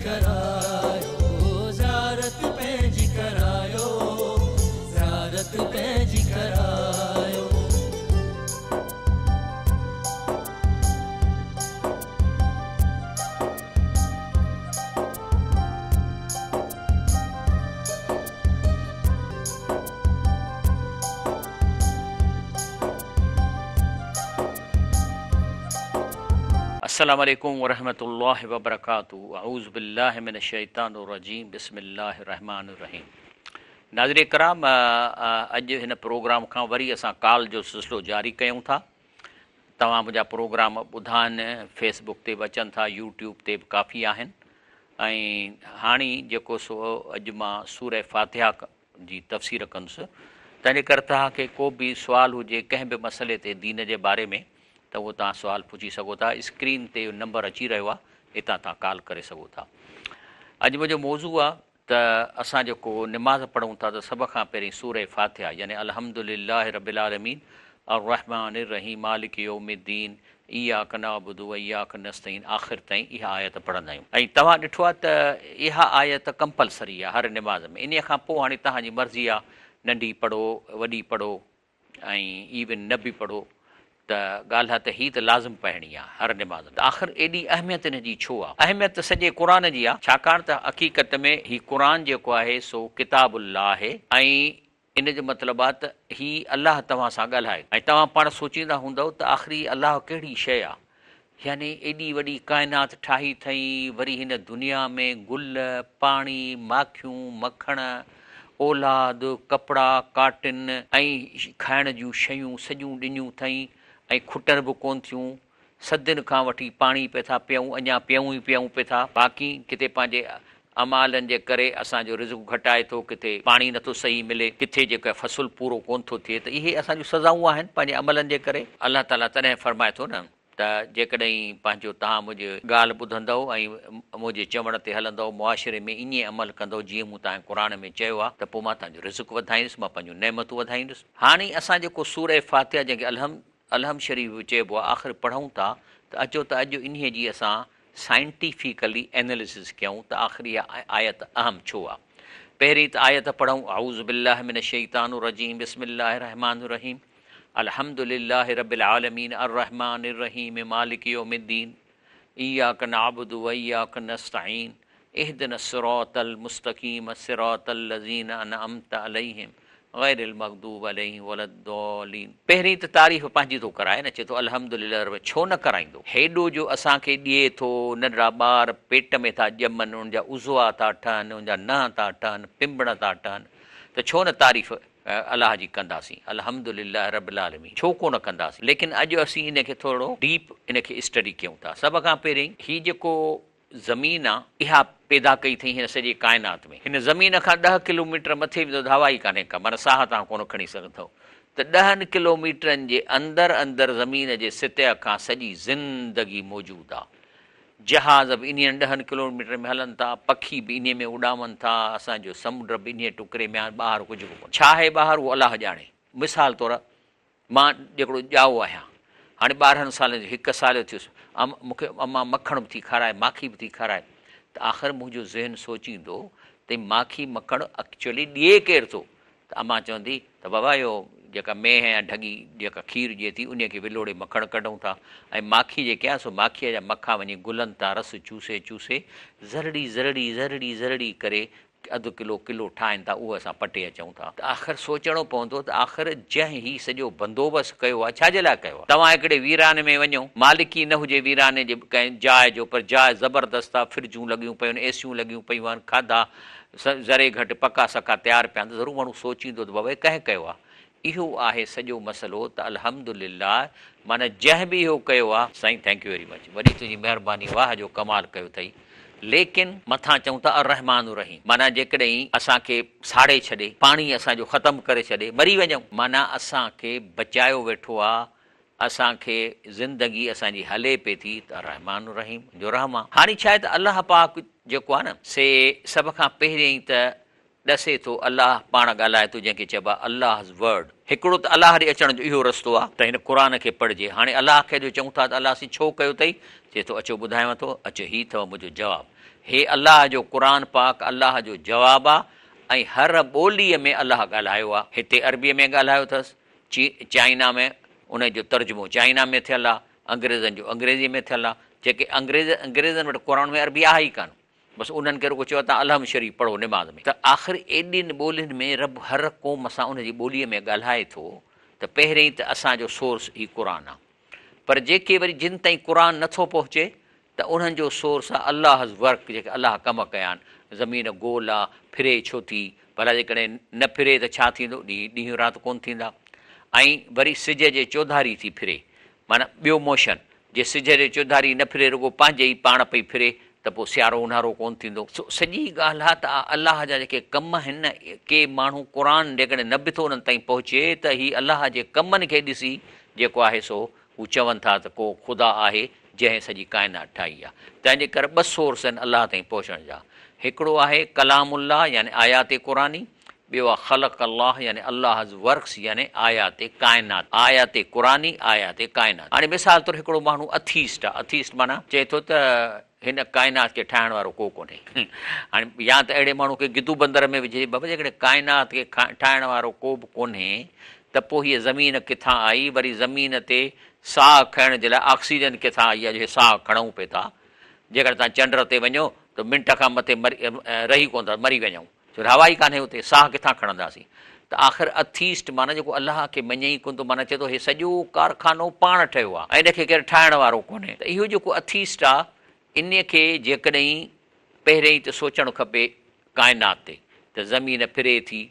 ڪرايو، زيارت پنهنجي ڪرايو، زيارت پنهنجي ڪرايو. السلام عليڪم ورحمة الله وبرڪاته اعوذ بالله من الشيطان الرجيم بسم الله الرحمن الرحيم ناظرين ڪرام اڄ هن پروگرام کان وري اسان ڪال جو سلسلو جاري ڪيون ٿا توهان منهنجا پروگرام ٻڌا آهن فيس بڪ تي به اچن ٿا يوٽيوب تي به ڪافي آهن ۽ هاڻي جيڪو سو اڄ مان سوره فاتحه جي تفسير ڪندس تنهنجي ڪري توهان کي ڪو به سوال هجي ڪنهن به مسئلي تي دين جي باري ۾ ته اهو توهان سوال پڇي سگهو ٿا اسڪرين تي نمبر اچي رهيو آهي اتان توهان ڪال ڪري سگهو ٿا اڄ منهنجو موضوع آهي ته اسان جيڪو نماز پڙهون ٿا ته سڀ کان پهرين سوره فاتحه يعني الحمد لله رب العالمين الرحمٰن الرحيم مالڪ يوم الدين اياڪ نعبد و اياڪ نستعين آخر تائين اها آيت پڙهندا آهيون ۽ توهان ڏٺو آهي ته اها آيت ڪمپلسري آهي هر نماز ۾ انهيء کان پوء هاڻي توهان جي مرضي آهي ننڍي پڙهو وڏي پڙهو ۽ ايون نه به پڙهو ته ڳالهه آهي ته هي ته لازم پڙهڻي آهي هر نماز ۾ ته آخر ايڏي اهميت ان جي ڇو آهي؟ اهميت ته سڄي قرآن جي آهي ڇاڪاڻ ته حقيقت ۾ هي قرآن جيڪو آهي سو ڪتاب الله آهي ۽ ان جو مطلب آ ته هي الله توهان سان ڳالهائي ۽ توهان پاڻ سوچيندا هوندؤ ته آخر هي الله ڪهڙي شيء آ؟ يعني ايڏي وڏي ڪائنات ٺاهي ٿئين وري هن دنيا ۾ گل، پاڻي، ماکيون، مکڻ، اولاد، ڪپڙا، ڪاٽن ۽ کائڻ جون شيون سڄيون ڏنيون ٿئين ۽ کٽن به ڪونه ٿيون صدين کان وٺي پاڻي پئي ٿا پيئون، اڃا پيئون ئي پيئون پئي ٿا. باقي ڪٿي پنهنجي اعمالن جي ڪري اسان جو رزق گهٽائي ٿو، ڪٿي پاڻي نٿو صحيح ملي، ڪٿي جيڪو آهي فصل پورو ڪونه ٿو ٿئي ته اهي اسان جون سزائون آهن پنهنجي عملن جي ڪري. الله تعاليٰ تڏهن فرمائي ٿو نه ته جيڪڏهن پنهنجو توهان منهنجي ڳالهه ٻڌندؤ ۽ منهنجي چوڻ تي هلندؤ، معاشري ۾ ائين عمل ڪندؤ جيئن مون توهان کي قرآن ۾ چيو آهي ته پوء مان توهان جو رزق وڌائيندس، مان پنهنجون نعمتون وڌائيندس. هاڻي اسان جيڪو سورة فاتحه جنهن کي الحمد الحم شريف به چئبو آهي آخر پڙهون ٿا ته اچو ته اڄ انهيء جي اسان سائنٽيفيڪلي اينالسز ڪيون ته آخر اها آيت اهم ڇو آهي. پهرين ته آيت پڙهون اعوذ بالله من الشيطان الرجيم بسم الله الرحمٰن الرحيم الحمد لله رب العالمين الرحمٰن الرحيم مالڪ يوم الدين اياڪ نعبد و اياڪ نستعين اهدنا الصراط المستقيم صراط الذين انعمت عليهم غير المغضوب عليهم ولا الضالين. پهرين ته تعريف پنهنجي ٿو ڪرائي نه چئي ٿو الحمدلله رب ڇو نه ڪرائيندو هيڏو جو اسان کي ڏئي ٿو ننڍڙا ٻار پيٽ ۾ ٿا ڄمن انهن جا عضوا ٿا ٺهن انهن جا ننهن ٿا ٺهن پنبڻ ٿا ٺهن ته ڇو نه تعريف الله جي ڪنداسين الحمدلله رب العالمين ڇو ڪونه ڪنداسين ليڪن اڄ اسين ان کي ٿورڙو ڊيپ ان کي اسٽڊي ڪيون ٿا سڀ کان پهرين هي جيڪو زمين آ اها پيدا ڪئي اٿئي هن سڄي ڪائنات ۾ هن زمين کان ڏهه ڪلوميٽر مٿي ويندو ته هوا ئي ڪانهي ڪا معنيٰ ساهه توهان ڪونه کڻي سگهندؤ ته ڏهن ڪلوميٽرن جي اندر اندر زمين جي سطح کان سڄي زندگي موجود آ جهاز به انهين ڏهن ڪلوميٽرن ۾ هلن ٿا، پکي به انهيء ۾ اڏامن ٿا، اسان جو سمنڊ به انهيء ٽڪري ۾ آهي، ٻاهر ڪجهه به ڪونهي. ڇا آهي ٻاهر اهو الله ڄاڻي. مثال طور مان جيڪڙو ڄائو آهيان، هاڻي 12 سالن جو هڪ سال جو ٿيس، مون کي امان مکڻ به ٿي کارائي، ماکي به ٿي کارائي ته آخر منهنجو ذهن سوچيندو ته هي ماکي مکڻ اڪچوئلي ڏئي ڪير ٿو؟ ته امان چوندي ته بابا اهو جيڪا مينهن يا ڍڳي جيڪا کير ڏئي ٿي انهيء کي ولوڙي مکڻ ڪڍون ٿا ۽ ماکي جيڪي آهي سو ماکيء جا مکا وڃي گلن تان رس چوسي چوسي ذرڙي ذرڙي ذرڙي ذرڙي ڪري اڌ ڪلو ڪلو ٺاهين ٿا اهو اسان پٽي اچون ٿا ته آخر سوچڻو پوندو ته آخر جنهن هي سڄو بندوبست ڪيو آهي ڇا جي لاء ڪيو آهي؟ توهان هڪڙي ويراني ۾ وڃو مالڪي نه هجي ويراني جي ڪنهن جاء جو پر جاء زبردست آهي فرجون لڳيون پيون آهن ايسيون لڳيون پيون آهن کاڌا ذري گهٽ پڪا سڪا تيار پيا آهن ته ضرور ماڻهو سوچيندو ته بابا هي ڪنهن ڪيو آهي؟ اهو آهي سڄو مسئلو ته الحمدلله معنيٰ جنهن به اهو ڪيو آهي. سائين thank you very much وڏي تنهنجي مهرباني واهه جو ڪمال ڪيو اٿئي ليڪن مٿان چئون ٿا الرحمان الرحيم معنيٰ جيڪڏهن اسان کي ساڙي ڇڏي پاڻي اسان جو ختم ڪري ڇڏي مري وڃون معنيٰ اسان کي بچايو ويٺو آهي اسان کي زندگي اسان جي هلي پئي ٿي ته الرحمان الرحيم جو رحم آ. هاڻي ڇا آهي ته الله پاڪ جيڪو آ نه سي سڀ کان پهريائين ته ڏسي ٿو الله پاڻ ڳالهائي ٿو جنهن کي چئبو آ Allah's Word هڪڙو ته الله ڏي اچڻ جو اهو رستو آ ته هن قرآن کي پڙهجي هاڻي الله کي جو چئون ٿا ته الله سين ڇو ڪيو اٿئي چئي ٿو اچو ٻڌايان ٿو اچو هي اٿو منهنجو جواب. هي الله جو قرآن پاڪ الله جو جواب آ ۽ هر ٻوليء ۾ الله ڳالهايو آ. هتي عربيء ۾ ڳالهايو اٿس، چائنا ۾ ان جو ترجمو چائنا ۾ ٿيل آ، انگريزن جو انگريزيء ۾ ٿيل آ، جيڪي انگريز انگريزن وٽ قرآن ۾ عربي آهي ئي ڪانه. بس انهن کي رڳو چيو توهان الحمد شريف پڙهو نماز ۾. ته آخر ايڏين ٻولين ۾ رب هر قوم سان ان جي ٻوليء ۾ ڳالهائي ٿو ته پهرين ته اسان جو سورس هي قرآن آ. پر جيڪي وري جن تائين قرآن نه ٿو پهچي ته انهن جو سورس آ الله's work جيڪي الله ڪم ڪيا آهن. زمين گول آ، ڦري ڇو ٿي؟ ڀلا جيڪڏهن نه ڦري ته ڇا ٿيندو؟ ڏينهن ڏينهن رات ڪونه ٿيندا. ۽ وري سج جي چوڌاري ٿي ڦري. معنيٰ ٻيو موشن، جي سج جي چوڌاري نه ڦري رڳو پنهنجي ئي پاڻ پئي ڦري ته پوء سيارو اونهارو ڪونه ٿيندو. سو سڄي ڳالهه آ ته الله جا جيڪي ڪم آهن نه، ڪي ماڻهو قرآن جيڪڏهن نه به ٿو انهن تائين پهچي ته هي الله جي ڪمن کي ڏسي جيڪو آهي سو هو چون ٿا ته ڪو خدا آهي جنهن سڄي ڪائنات ٺاهي آ. تنهن جي ڪري ٻه سورس آهن الله تائين پهچڻ جا. هڪڙو آهي ڪلام الله يعني آيات قرآني، ٻيو آ خلق الله يعني Allah's works يعني آيات ڪائنات، آيات قرآني، آيات ڪائنات. هاڻي مثال طور هڪڙو ماڻهو اٿيسٽ آ، اٿيسٽ معنيٰ چئي ٿو ته هن ڪائنات کي ٺاهڻ وارو ڪو ڪونهي. هاڻي يا ته اهڙي ماڻهو کي گدو بندر ۾ وجهجي، بابا جيڪڏهن ڪائنات کي ٺاهڻ وارو ڪو به ڪونهي ته پوء هيء زمين ڪٿان آئي، وري زمين تي ساهه کڻڻ جي لاء آڪسيجن ڪٿان آئي آ جو هي ساهه کڻون پئي ٿا. جيڪڏهن توهان چنڊ تي وڃو ته منٽ کان مٿي مري رهي ڪونه ٿا، مري وڃون. ڇو ته هوا ئي ڪانهي اتي، ساهه ڪٿان کڻنداسين؟ ته آخر اٿيسٽ معنيٰ جيڪو الله کي مڃي ئي ڪونه ٿو، معنيٰ چئي ٿو هي سڄو ڪارخانو پاڻ ٺهيو آهي ۽ ان کي ڪير ٺاهڻ وارو ڪونهي. ته اهو جيڪو اٿيسٽ آهي، انهيء کي جيڪڏهن پهرئين ته سوچڻ کپي ڪائنات تي ته زمين ڦري ٿي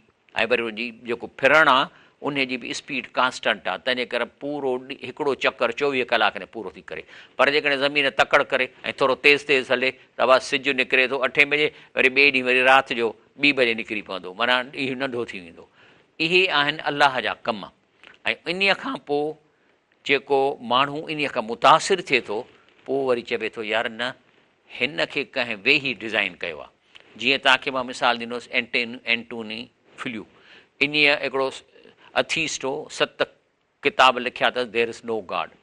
۽ وري ان جي جيڪو ڦرڻ آ انهي جي به اسپيڊ ڪانسٽنٽ آ تنهنجي ڪري پورو هڪڙو چڪر 24 ڪلاڪ ۾ پورو ٿي ڪري پر جيڪڏهن زمين تڪڙ ڪري ۽ ٿورو تيز تيز هلي ته ابا سج نڪري ٿو اٺين بجي وري ٻئي ڏينهن وري رات جو ٻي بجي نڪري پوندو معنيٰ ڏينهن ننڍو ٿي ويندو اهي آهن الله جا ڪم ۽ انهي کان پوء جيڪو ماڻهو انهي کان متاثر ٿئي ٿو پوء وري چوي ٿو يار نه هن کي ڪنهن ويهي ڊزائين ڪيو آهي. جيئن توهان کي مان مثال ڏنوس اينٽوني فليو انهيء هڪڙو اٿيسٽ هو، ست ڪتاب لکيا اٿس There is no God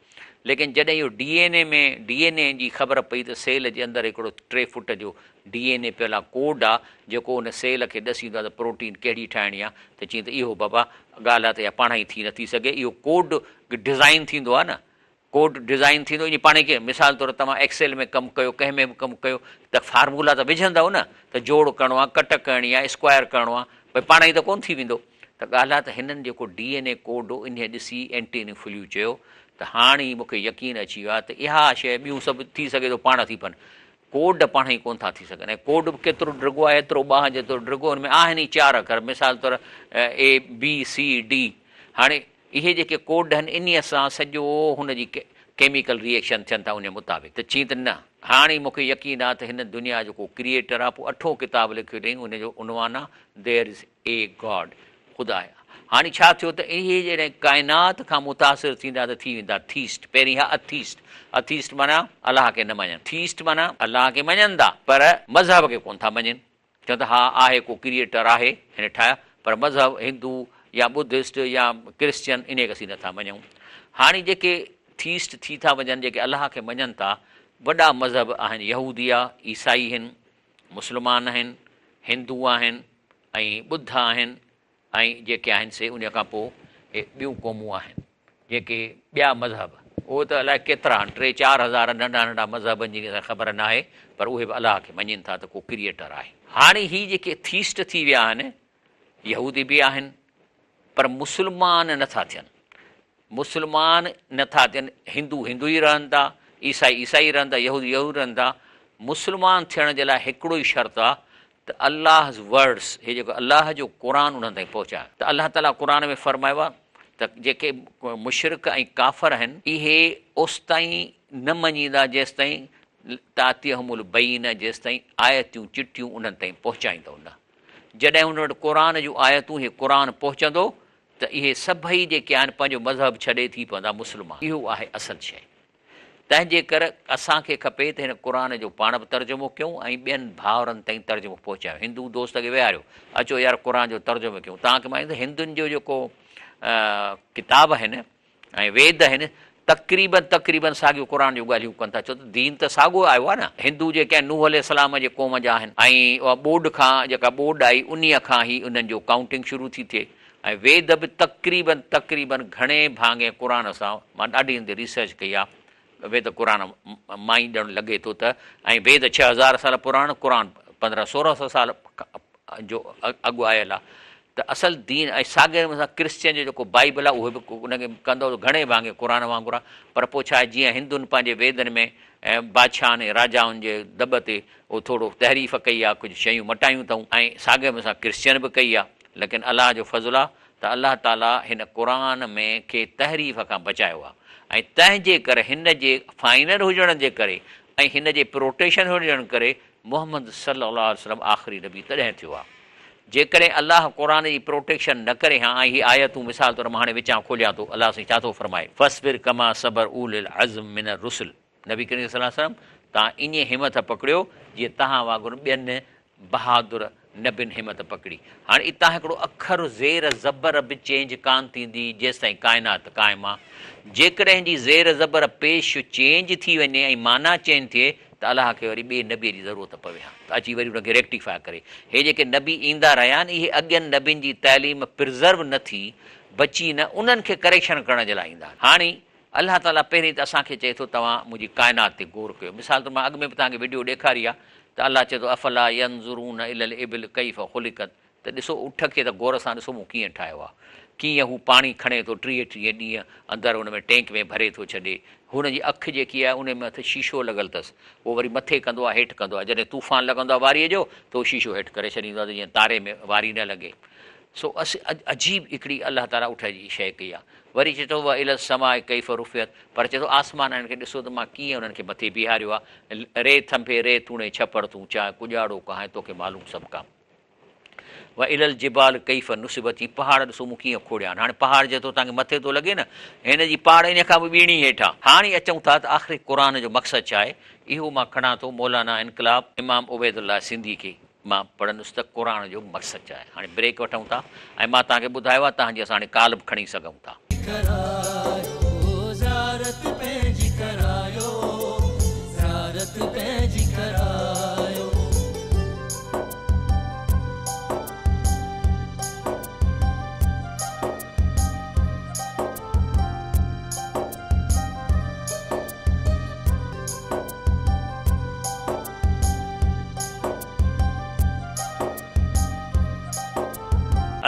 ليڪن جڏهن اهو ڊي اين اي ۾ ڊي اين اي جي خبر پئي ته سيل جي اندر هڪڙو ٽي فوٽ جو ڊي اين اي پيل آهي ڪوڊ آهي جيڪو ان سيل کي ڏسيندو آهي ته پروٽين ڪهڙي ٺاهڻي آهي ته چيائين ته اهو بابا ڳالهه آهي ته اها پاڻ ئي ٿي نٿي سگهي اهو ڪوڊ ڊزائين ٿيندو آهي نه ڪوڊ ڊزائين ٿيندو ائين پاڻهي ڪيئن مثال طور توهان ايڪسيل ۾ ڪم ڪيو ڪنهن ۾ به ڪم ڪيو ته فارمولا ته وجهندؤ نه ته جوڙ ڪرڻو آهي ڪٽ ڪرڻي آهي اسڪوائر ڪرڻو آهي ڀئي پاڻهي ته ڪونه ٿي ويندو ته ڳالهه آهي ته هنن جيڪو ڊي اين اي ڪوڊ هو انهي ڏسي اينٽوني فليو چيو ته هاڻ ئي مونکي يقين اچي ويو آهي ته اها شيء ٻيون سڀ ٿي سگهي ٿو پاڻ ٿي پون ڪوڊ پاڻهي ڪونه ٿا ٿي سگهن ۽ ڪوڊ به ڪيترو ڊگهو آهي ايترو ٻانهن جيترو ڊگهو ان ۾ آهن ئي چار اکر مثال طور اي بي سي ڊي هاڻي اهي جيڪي ڪوڊ آهن انهيء سان سڄو هن جي ڪيميڪل ري ايڪشن ٿين ٿا انهيء مطابق ته چين ته نه هاڻ ئي مونکي يقين آ ته هن دنيا جو ڪو ڪريئيٽر آ پوء اٺون ڪتاب لکيو اٿئين ان جو عنوان آ There is a God خدا آهي هاڻي ڇا ٿيو ته اهي جڏهن ڪائنات کان متاثر ٿيندا ته ٿي ويندا ٿيسٽ پهرين ها اٿيسٽ اٿيسٽ معنيٰ الله کي نه مڃن ٿيسٽ معنيٰ الله کي مڃن ٿا پر مذهب کي ڪونه ٿا مڃين چون ته ها آهي ڪو ڪريئيٽر آهي هن ٺاهيا پر مذهب هندو يا ٻڌسٽ يا ڪرسچن انهي کي اسين نٿا مڃون. هاڻي جيڪي ٿيسٽ ٿي ٿا وڃن جيڪي الله کي مڃن ٿا وڏا مذهب آهن يهودي آ عيسائي هن مسلمان آهن هندو آهن ۽ ٻڌ آهن ۽ جيڪي آهن سي انهي کان پوء اهي ٻيون قومون آهن جيڪي ٻيا مذهب اهي ته الائي ڪيترا آهن ٽي چار هزار ننڍا ننڍا مذهبن جي اسان کي خبر ناهي پر اهي به الله کي مڃين ٿا ته ڪو ڪريئيٽر آهي. هاڻي هي جيڪي ٿيسٽ ٿي ويا آهن يهودي به آهن پر مسلمان نه ٿا ٿين مسلمان نه ٿا ٿين هندو هندو ئي رهن ٿا عيسائي عيسائي رهن ٿا يهودي يهودي رهن ٿا مسلمان ٿيڻ جي لاء هڪڙو ئي شرط آهي ته Allah's Words هي جيڪو الله جو قرآن انهن تائين پهچايو ته الله تعاليٰ قرآن ۾ فرمايو آهي ته جيڪي مشرڪ ۽ ڪافر آهن اهي اوستائين نه مڃيندا جيستائين تاتيهم البينة جيستائين آيتون چٽيون انهن تائين پهچائيندؤ نه جڏهن انهن وٽ قرآن جون آيتون هي قرآن پهچندو ته اهي سڀئي جيڪي آهن پنهنجو مذهب ڇڏي ٿي پوندا مسلمان اهو آهي اصل شيء. تنهن جي ڪر اسان کي کپي ته هن قرآن جو پاڻ به ترجمو ڪيون ۽ ٻين ڀائرن تائين ترجمو پهچايون. هندو دوست کي ويهاريو، اچو يار قرآن جو ترجمو ڪيون. توهان کي مان ته هندن جو جيڪو ڪتاب آهن ۽ ويد آهن، تقريبن تقريبن ساڳيون قرآن جون ڳالهيون ڪن ٿا ڇو ته دين ته ساڳو آيو آهي نه. هندو جيڪي آهن نوح عليه السلام جي قوم جا آهن ۽ اها ٻوڏ کان جيڪا ٻوڏ آئي انهيء کان ئي انهن جو ڪائونٽنگ شروع ٿي ٿئي ۽ ويد به تقريبن تقريبن گهڻي ڀاڱي قرآن سان مان ڏاڍي هن تي ريسرچ ڪئي آهي ويد قرآن مان ئي ڄڻ لڳي ٿو ته ۽ ويد 6000 سال پراڻو قرآن 15 16 سو سال جو اڳ آيل آهي ته اصل دين ۽ ساڳئي نموني سان ڪرسچين جو جيڪو بائيبل آهي اهو به ان کي ڪندو ته گهڻي ڀاڱي قرآن وانگر آهي پر پوء ڇا آهي جيئن هندن پنهنجي ويدن ۾ بادشاهن ۽ راجائن جي دٻ تي اهو ٿورو تحريف ڪئي آهي ڪجهه شيون مٽايون اٿئون ۽ ساڳئي نموني سان ڪرسچين به ڪئي آهي ليڪن الله جو فضل آهي ته الله تعالي هن قرآن ۾ کي تحريف کان بچايو آهي ۽ تنهن جي ڪري هن جي فائنل هجڻ جي ڪري ۽ هن جي پروٽيڪشن هجڻ ڪري محمد صلي الله عليه وسلم آخري نبي تڏهن ٿيو آهي جيڪڏهن الله قرآن جي پروٽيڪشن نه ڪري ها ۽ هي آيتون مثال طور مان هاڻي وچان کوليان ٿو الله سائين ڇا ٿو فرمائي. فاصبر ڪما صبر اولو العزم من الرسل نبي ڪريم صلي الله عليه وسلم توهان ائين همٿ پڪڙيو جيئن توهان وانگر ٻين بهادر نبين همت پڪڙي. هاڻي اتان هڪڙو اکر زير زبر به چينج ڪانه ٿيندي جيستائين ڪائنات قائم آ. جيڪڏهن جي زير زبر پيش چينج ٿي وڃي ۽ معنيٰ چينج ٿئي ته الله کي وري ٻئي نبيء جي ضرورت پوي ها ته اچي وري ان کي ريڪٽيفاء ڪري. هي جيڪي نبي ايندا رهيا آهن اهي اڳين نبين جي تعليم پرزرو نه ٿي، بچي نه، انهن کي ڪريڪشن ڪرڻ جي لاء ايندا آهن. هاڻي الله تعاليٰ پهرين ته اسان کي چئي ٿو توهان منهنجي ڪائنات تي غور ڪيو. مثال طور مان اڳ ۾ به توهان کي وڊيو ڏيکاري آهي ته الله چئي ٿو افلا ينظرون الي الابل ڪيف خلقت ته ڏسو اٺ کي ته غور سان ڏسو مون ڪيئن ٺاهيو آهي. ڪيئن هو پاڻي کڻي ٿو 30 30 ڏينهن اندر ان ۾ ٽينڪ ۾ ڀري ٿو ڇڏي. هن جي اک جيڪي آهي ان ۾ مٿي شيشو لڳل اٿس. اهو وري مٿي ڪندو آهي هيٺ ڪندو آهي. جڏهن طوفان لڳندو آهي واريء جو ته اهو شيشو هيٺ ڪري ڇڏيندو آهي ته جيئن تاري ۾ واري نه لڳي. سو عجيب هڪڙي الله تعاليٰ اٺ جي شيء ڪئي آهي. وري چئي ٿو والي السماء ڪيف رفعت پر چئي ٿو آسمانن کي ڏسو ته مان ڪيئن انهن کي مٿي بيهاريو آهي. ري ٿنڀي ري توڻي ڇپر تون چاهه ڪڄاڙو ڪهائين توکي معلوم سڀ ڪا. والي الجبال ڪيف نصبت هي پهاڙ ڏسو مون ڪيئن کوڙيا آهن. هاڻي پهاڙ جيترو توهان کي مٿي ٿو لڳي نه هن جي پاڙ ان کان به ٻيڻي هيٺ آهي. هاڻي اچون ٿا ته آخر قرآن جو مقصد ڇا آهي؟ اهو مان کڻان ٿو مولانا انقلاب امام عبيدالله سنڌي کي مان پڙهندس ته قرآن جو مقصد ڇا آهي. هاڻي بريڪ وٺون ٿا ۽ مان توهان کي ٻڌايو آهي توهان جي اسان هاڻي ڪال به کڻي سگهون ٿا. ڪرايو زيارت پنهنجي ڪرايو زيارت پنهنجي ڪرايو.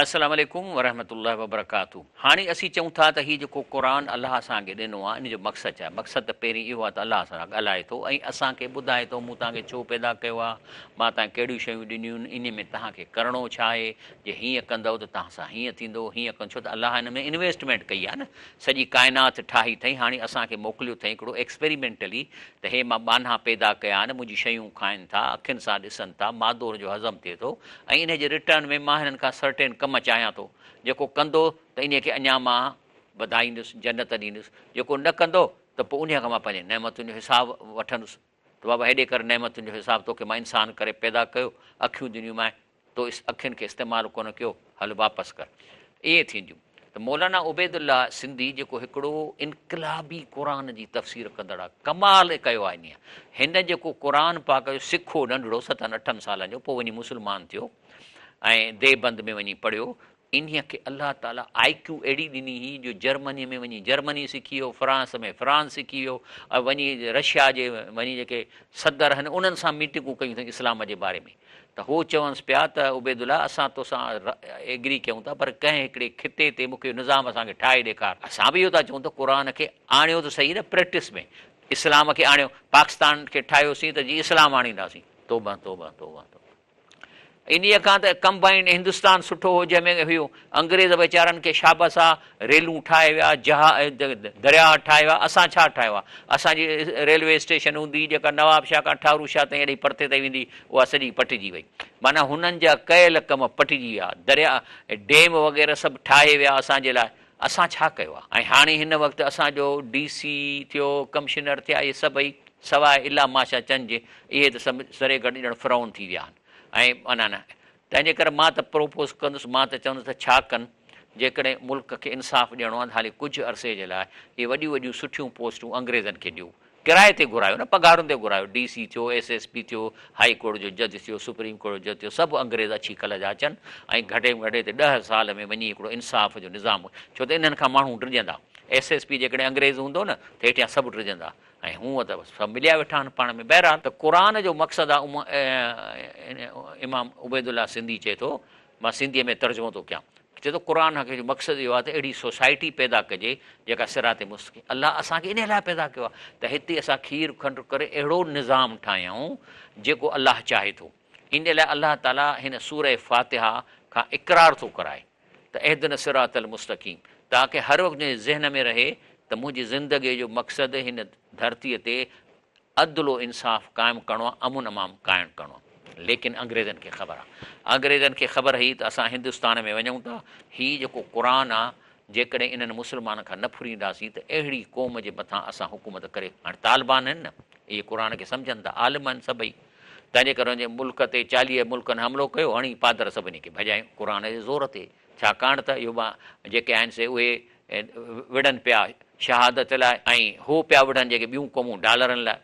السلام عليڪم ورحمة الله وبرڪاته هاڻي اسين چئون ٿا ته هي جيڪو قرآن الله اسان کي ڏنو آهي ان جو مقصد ڇا آهي؟ مقصد ته پهرين اهو آهي ته الله اسان سان ڳالهائي ٿو ۽ اسان کي ٻڌائي ٿو مون توهان کي ڇو پيدا ڪيو آهي، مان توهان کي ڪهڙيون شيون ڏنيون آهن، انهي ۾ توهان کي ڪرڻو ڇا آهي، جي هيئن ڪندؤ ته توهان سان هيئن ٿيندو، هيئن ڪندؤ ڇو ته الله هن ۾ انويسٽمينٽ ڪئي آهي نه، سڄي ڪائنات ٺاهي اٿئي، هاڻي اسان کي موڪليو اٿئي هڪڙو ايڪسپيريمينٽلي ته هي مان ٻانها پيدا ڪيا آهن، منهنجي شيون کائن ٿا، اکين سان ڏسن ٿا، مادو هن جو هضم ٿئي ٿو ۽ انهي جي ريٽرن ۾ مان هنن کان سرٽين ڪم چاهيان ٿو، جيڪو ڪندو ته انهي کي اڃا مان وڌائيندس، جنت ڏيندس، جيڪو نه ڪندو ته پوء انهي کان مان پنهنجي نعمتن جو حساب وٺندس ته بابا هيڏي ڪر نعمتن جو حساب توکي مان انسان ڪري پيدا ڪيو، اکيون ڏنيون مانء، تو اکين کي استعمال ڪونه ڪيو، هل واپس ڪر. ائين ٿينديون ته مولانا عبيدالله سنڌي جيڪو هڪڙو انقلابي قرآن جي تفسير ڪندڙ آ، ڪمال ڪيو آ انهيء. هن جيڪو قرآن پاڪ جو سکو ننڍڙو ستن اٺن سالن جو پوء وڃي مسلمان ٿيو ۽ ديوبند ۾ وڃي پڙهيو، انهيء کي الله تعاليٰ آء ڪيو اهڙي ڏني هئي جو جرمنيء ۾ وڃي جرمني سکي ويو، فرانس ۾ فرانس سکي ويو ۽ وڃي رشيا جي وڃي جيڪي صدر هن انهن سان ميٽنگون ڪيون اٿئي اسلام جي باري ۾ ته هو چونس پيا ته عبيدالله اسان توسان ايگري ڪيون ٿا پر ڪنهن هڪڙي خطي تي مون کي اهو نظام اسان کي ٺاهي ڏيکار. اسان به اهو ٿا چئون ته قرآن کي آڻيو ته صحيح نه پريڪٽس ۾ اسلام کي آڻيو، پاڪستان کي ٺاهيوسين ته جي اسلام آڻينداسين. توبه توبه توبه توبه. انهيء کان ته ڪمبائينڊ هندستان سٺو هو جنهن ۾ هيو. انگريز ويچارن کي شابس آ، ريلون ٺاهي ويا، درياهه ٺاهي ويا، اسان ڇا ٺاهيو آ؟ اسان جي ريلوي اسٽيشن هوندي هئي جيڪا نواب شاهه کان ٺارو شاهه تائين ايڏي پرتي تائين ويندي هئي، اها سڄي پٽجي وئي. معنيٰ هنن جا ڪيل ڪم پٽجي ويا. درياهه، ڊيم وغيره سڀ ٺاهي ويا اسان جي لاء. اسان ڇا ڪيو آ؟ ۽ هاڻي هن وقت اسان جو ڊي سي ٿيو، ڪمشنر ٿيا، اهي سڀئي سواء الا ماشا چند جي اهي ته سڀ سري گهٽ ڄڻ فرعون ٿي ويا آهن ۽ معنيٰ نه تنهن جي ڪري مان ته پروپوز ڪندس مان ته چوندس ته ڇا ڪن جيڪڏهن ملڪ کي انصاف ڏيڻو آهي ته حالي ڪجهه عرصي جي لاء اهي وڏيون وڏيون سٺيون پوسٽون انگريزن کي ڏيو. ڪرائي تي گهرايو نه پگهارن تي گهرايو. ڊي سي ٿيو، ايس ايس پي ٿيو، هائي ڪورٽ جو جج ٿيو، سپريم ڪورٽ جو جج ٿيو، سڀ انگريز اڇي ڪل جا اچن ۽ گهٽي ۾ گهٽ هتي ڏهه سال ۾ وڃي هڪڙو انصاف جو نظام ڇو ته انهن کان ماڻهو ڊڄندا. ايس ايس پي جيڪڏهن انگريز هوندو نه ته هيٺيان سڀ ڊڄندا ۽ هونء ته سڀ مليا ويٺا آهن پاڻ ۾ بهرحال ته قرآن جو مقصد آهي امام عبيدالله سنڌي چئي ٿو مان سنڌيء ۾ ترجمو ٿو ڪيان. چئي ٿو قرآن کي جو مقصد اهو آهي ته اهڙي سوسائٽي پيدا ڪجي جيڪا صراط مستقيم الله اسان کي انهيء لاء پيدا ڪيو آهي ته هتي اسان کير کنڊ ڪري اهڙو نظام ٺاهيون جيڪو الله چاهي ٿو. انهيء لاء الله تعاليٰ هن سورة فاتحه کان اقرار ٿو ڪرائي ته اهدنا الصراط المستقيم تاڪه هر وقت منهنجي ذهن ۾ رهي ته منهنجي زندگيء جو مقصد هن ڌرتيء تي عدل و انصاف قائم ڪرڻو آ، امن امان قائم ڪرڻو آ. ليڪن انگريزن کي خبر آ. انگريزن کي خبر هئي ته اسان هندستان ۾ وڃون ٿا، هي جيڪو قرآن آ، جيڪڏهن انهن مسلمانن کان نه ڦرينداسين ته اهڙي قوم جي مٿان اسان حڪومت ڪري، هاڻي طالبان آهن نه، اهي قرآن کي سمجهن ٿا، عالم آهن سڀئي، تنهنجي ڪري انهن جي ملڪ تي 40 ملڪن حملو ڪيو، هڻي پادر سڀني کي ڀڄايون قرآن جي زور تي، ڇاڪاڻ ته اهو جيڪي آهن سي اهي وڙهن پيا شهادت لاء ۽ هو پيا وڙهن جيڪي ٻيون قومون ڊالرن لاء.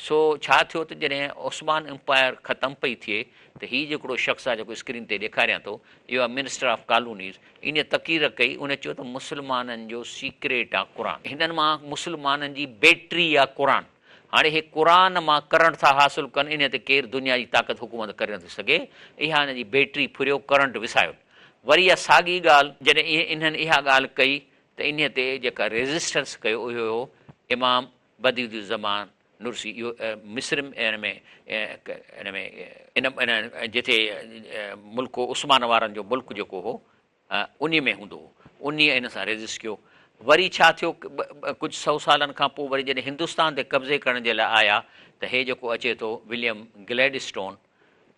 سو ڇا ٿيو ته جڏهن عثمان امپائر ختم پئي ٿئي ته هي جيڪڙو شخص آهي جيڪو اسڪرين تي ڏيکاريان ٿو اهو آهي منسٽر آف ڪالونيز انهيء تقرير ڪئي ان چيو ته مسلمانن جو سيڪريٽ آهي قرآن هنن مان مسلمانن جي بيٽري آهي قرآن هاڻي هي قرآن مان ڪرنٽ ٿا حاصل ڪن انهيء تي ڪير دنيا جي طاقت حڪومت ڪري نٿي سگهي اها هن جي بيٽري ڦريو ڪرنٽ وسايو وري اها ساڳي ڳالهه جڏهن انهن اها ڳالهه ڪئي ته انهيء تي جيڪا ريزسٽنس ڪيو اهو هو امام بديع الزمان نرسي اهو مصر ۾ ۾ ان ۾ ان جتي ملڪ عثمان وارن جو ملڪ جيڪو هو انهيء ۾ هوندو هو انهيء ان سان ريزسٽ ڪيو وري ڇا ٿيو ڪجهه سئو سالن کان پوء وري جڏهن هندستان تي قبضي ڪرڻ جي لاء آيا ته هي جيڪو اچي ٿو وليم گليڊسٽون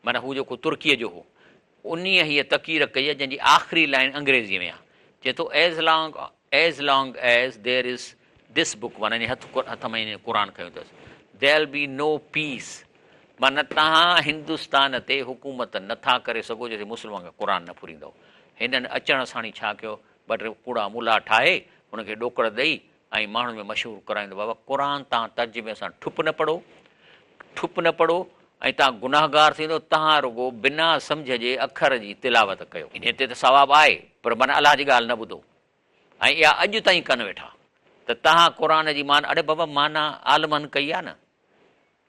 معنيٰ هو جيڪو ترڪيء جو هو انهيء هيء تقرير ڪئي آهي، جنهن جي آخري لائين انگريزيء ۾ آهي. چئي ٿو، As long as long as there is this book معنيٰ يعني هٿ هٿ ۾ يعني قرآن کنيو اٿس، There'll be no peace معنيٰ توهان هندستان تي حڪومت نه ٿا ڪري سگهو جيستائين مسلمان کان قرآن نه ڦريندؤ. هنن اچڻ ساڻ ئي ڇا ڪيو، ٻه ٽي ڪوڙا ملا ٺاهي، هن کي ڏوڪڙ ڏئي ۽ ماڻهن ۾ مشهور ڪرائين ته بابا قرآن تان ترجمي سان ٺپ نه پڙهو، ٺپ نه پڙهو ۽ تان گناهگار ٿيندو، تان رڳو بنا سمجهه جي اکر جي تلاوت ڪيو. انهيء تي ته ثواب آهي، پر معنيٰ الله جي ڳالهه نه ٻڌو ۽ اها اڄ تائين ڪن ويٺا ته تهان قرآن جي معنيٰ، اڙي بابا معنيٰ عالمن ڪئي آهي نه.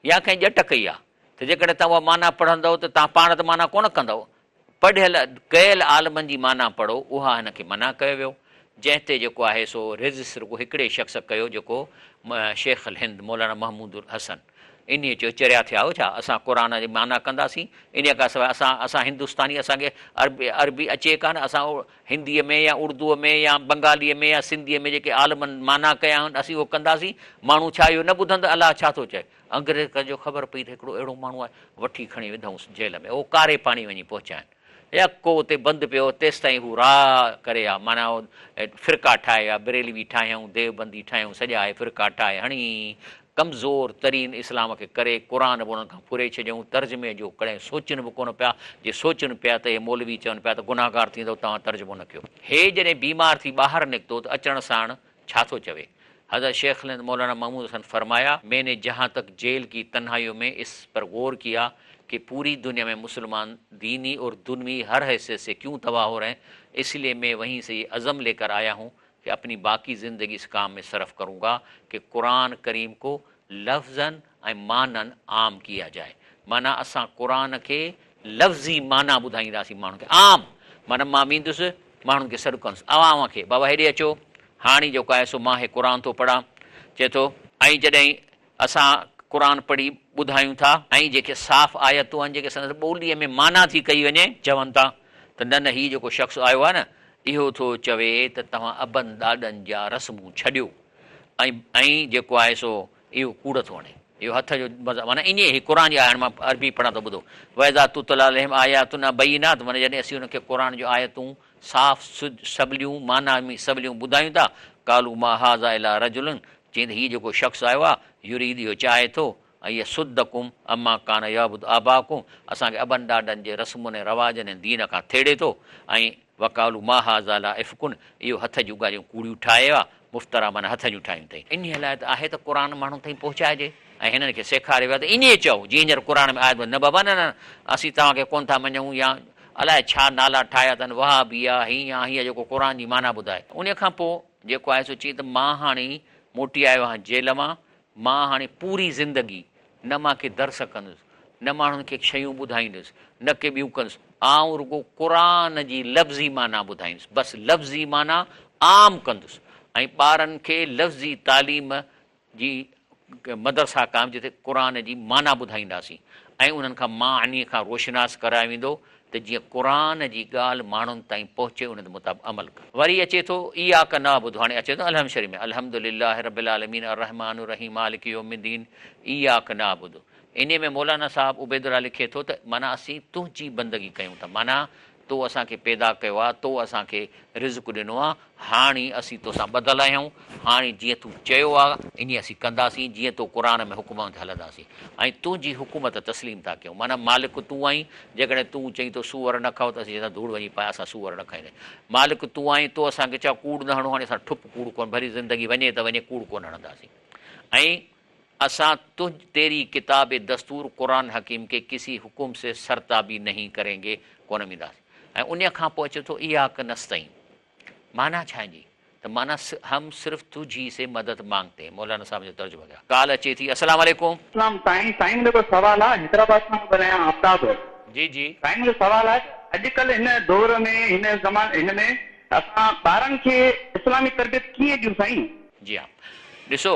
يا ڪنهن ڄٽ ڪئي آ ته جيڪڏهن توهان اها معنيٰ پڙهندؤ ته توهان پاڻ ته معنيٰ ڪونه ڪندؤ. پڙهيل ڪيل عالمن جي معنيٰ پڙهو، اها هن کي منع ڪيو ويو، جنهن تي جيڪو آهي سو ريزسٽ رڳو هڪڙي شخص ڪيو جيڪو شيخ الهند مولانا محمود الحسن انهيء چيو چريا ٿيا آهيو ڇا اسان قرآن جي معنيٰ ڪنداسين انهيء کان سواء اسان اسان هندستاني اسان کي عربي عربي اچي ڪانه اسان هنديء ۾ يا اردوء ۾ يا بنگاليء ۾ يا سنڌيء ۾ جيڪي عالمن معنيٰ ڪيا آهن، اسين اهو ڪنداسين. ماڻهو ڇا اهو نه ٻڌن ته الله ڇا ٿو چئي؟ انگريز کي جو خبر پئي ته هڪڙو اهڙو ماڻهو آهي، وٺي کڻي وڌائونس جيل ۾. اهو ڪاري پاڻي وڃي پهچائين. يڪو اتي بند پيو، تيستائين هو راء ڪري ها، معنيٰ فرقا ٺاهي ها، بريلوي ٺاهيائون، ديوبندي ٺاهيائون، سڄا اهي فرقا ٺاهي هڻي ڪمزور ترين اسلام کي ڪري قرآن به انهن کان ڦري ڇڏيائون، ترجمي جو ڪڏهن سوچن به ڪونه پيا، جي سوچن پيا ته اهي مولوي چون پيا ته گنهگار ٿيندؤ توهان ترجمو نه ڪيو. هي جڏهن بيمار ٿي ٻاهر نڪتو ته اچڻ ساڻ ڇا ٿو چوي؟ حضرت شيخ الهند مولانا محمود حسن فرمايا، مين ني جهان تڪ جيل ڪي تنهائيون مين اس پر غور ڪيا ڪي پوري دنيا مين مسلمان ديني اور دنوي هر حيثيت سي ڪيون تباهه هو رهي هين، اس ليي مين وهين سي يه عزم لي ڪر آيا هون ڪه اپني باقي زندگي اس ڪام ۾ صرف ڪرون گا ڪه قرآن ڪريم ڪو لفظاً ۽ معناً عام ڪيا جائي معنيٰ اسان قرآن کي لفظي معنيٰ ٻڌائينداسين ماڻهن کي عام معنيٰ مان ويندس ماڻهن کي سڏ ڪندس اوهان اوهان کي بابا هيڏي اچو هاڻي جيڪو آهي سو مان هي قرآن ٿو پڙهان چئي ٿو ۽ جڏهن اسان قرآن پڙهي ٻڌايون ٿا ۽ جيڪي صاف آيتون آهن جيڪي سندس ٻوليء ۾ معنيٰ ٿي ڪئي وڃي، چون ٿا ته نه نه هي جيڪو شخص آيو آهي نه اهو ٿو چوي ته توهان ابن ڏاڏن جا رسمون ڇڏيو ۽ ۽ جيڪو آهي سو اهو ڪوڙ ٿو هڻي اهو هٿ جو معنيٰ ائين هي قرآن جي آيت هاڻي مان عربي پڙهان ٿو ٻڌو واذا تتليٰ عليهم آياتنا بينات معنيٰ جڏهن اسين انهن کي قرآن جون آيتون صاف سوليون معنيٰ ۾ سوليون ٻڌايون ٿا قالوا ما هذا الا رجل چيائين ته هي جيڪو شخص آيو آهي، يريد اهو چاهي ٿو، ان يصدڪم عما ڪان يعبد آباؤڪم اسان کي ابن ڏاڏن جي رسمن ۽ رواجن ۽ دين کان ٿيڙي ٿو ۽ وقالوا ما هذا الا افڪ اهو هٿ جون ڳالهيون ڪوڙيون ٺاهي آ مفتريٰ معنيٰ هٿ جون ٺاهيون اٿئي. انهيء لاء ته آهي ته قرآن ماڻهن تائين پهچائجي ۽ هنن کي سيکاريو ويو آهي ته ائين چئو جيئن هينئر قرآن ۾ آيت نه بابا نه نه اسين توهان کي ڪونه ٿا مڃون يا الائي ڇا نالا ٺاهيا اٿن وهابي آ هيئن آ هيئن آ جيڪو قرآن جي معنيٰ ٻڌائي. انهيء کان پوء جيڪو آهي سو چئي ته مان هاڻي موٽي آيو آهيان جيل مان مان هاڻي پوري زندگي نه مان ڪي درس ڪندس، نه ماڻهن کي شيون ٻڌائيندس، نه ڪي ٻيون ڪندس، آئون رڳو قرآن جي لفظي معنيٰ ٻڌائيندس، بس لفظي معنيٰ عام ڪندس ۽ ٻارن کي لفظي تعليم جي مدرسا قائم جتي قرآن جي معنيٰ ٻڌائينداسين ۽ انهن کان معني کان روشناس ڪرايو ويندو ته جيئن قرآن جي ڳالهه ماڻهن تائين پهچي ان تي مطابق عمل ڪن. وري اچي ٿو اياڪ نعبد هاڻي اچي ٿو الحمد شريف ۾ الحمد لله رب العالمين الرحمٰن الرحيم مالڪ يوم الدين اياڪ نعبد انهي ۾ مولانا صاحب عبيدالله لکي ٿو ته معنيٰ اسين تنهنجي بندگي ڪيون ٿا معنيٰ تو اسان کي پيدا ڪيو آ، تو اسان کي رزق ڏنو آ، هاڻي اسين توسان ٻڌل آهيون، هاڻي جيئن تون چيو آ، ائين اسين ڪنداسين، جيئن تو قرآن ۾ حڪم آ، تيئن هلنداسين ۽ تنهنجي حڪومت تسليم ٿا ڪيون. معنيٰ مالڪ تون آهين، جيڪڏهن تون چئين ٿو سوئر نه کائو ته اسين چونداسين ڌوڙ وڃي پائي، اسان سوئر نه کائينداسين. مالڪ تون آهين، تو اسان کي چيو آ ڪوڙ نه هڻو، هاڻي اسان ٺپ ڪوڙ ڪونه، ڀلي زندگي وڃي ته وڃي، ڪوڙ ڪونه هڻنداسين ۽. اسان تنهنج تيري ڪتاب دستور قرآن حڪيم ڪي ڪسي حڪم سي سرتابي نهين ڪرين گي ڪونه وينداسين ۽ انهيء کان پوء اچي ٿو اياڪ نستعين معنيٰ ڇا جي ته معنيٰ هم صرف تجهي سي مدد مانگتي هين مولانا صاحب جو ترجمو ڪيا ڪال اچي ٿي السلام عليڪم. اسلام سائين سائين منهنجو هڪ سوال آ حيدرآباد کان ٿو ڳالهايان آفتاب. جي جي. سائين منهنجو سوال آهي ته اڄڪلهه هن دور ۾ هن زماني هن ۾ اسان ٻارن کي اسلامي تربيت ڪيئن ڏيون سائين. جي ها ڏسو